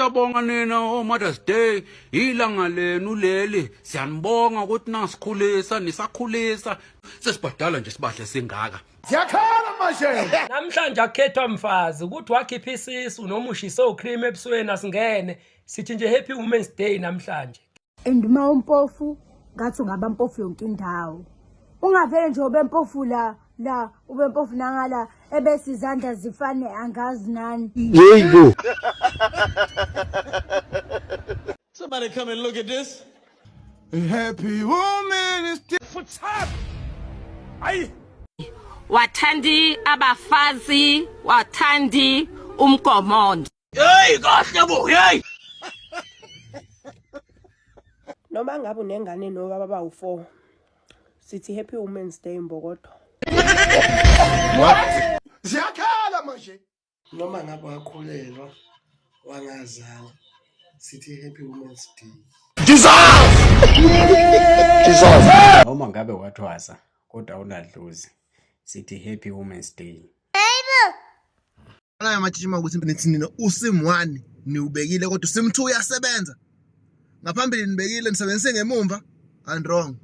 Siyabonga nina o Mother's Day, ilanga lenu leli. Siyanibonga ukuthi nasikhulisa, nisakhulisa. Sesibhadala nje sibahle singaka. Ziyakhala manje. Namhlanje akukhethwa mfazi ukuthi wakhipha isisu noma ushise ucream ebusweni asingene. Sithi nje Happy Women's Day namhlanje. And uma umpofu ngathi ungaba mpofu yonke indawo. Ungavele nje ube mpofu la la ube mpofu nangala ebese izandla zifane angazi nani. Yebo. Somebody come and look at this. Happy woman is Wathandi abafazi, wathandi umgomondo. Hey kahle bo, hey. Noma ngabe unengane nobaba bawu-4 sithi Happy Women's Day mbokodo. Ziyakhala manje. Noma ngabe wakhulelwa wangazala sithi Happy Women's Day. Noma ngabe wathwasa kodwa awunadlozi sithi Happy Women's Day. Nayo amatshitshi ukuthi nithi nina usim 1 niwubekile kodwa usim 2 uyasebenza. Ngaphambili nibekile nisebenzise ngemumva and wrong.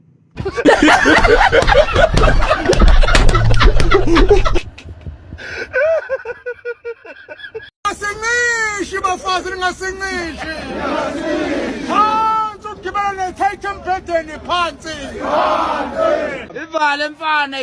Singishi bafazi ningasingishi. Phansi ukugibela nethathe embhedeni phansi. Ivale mfana.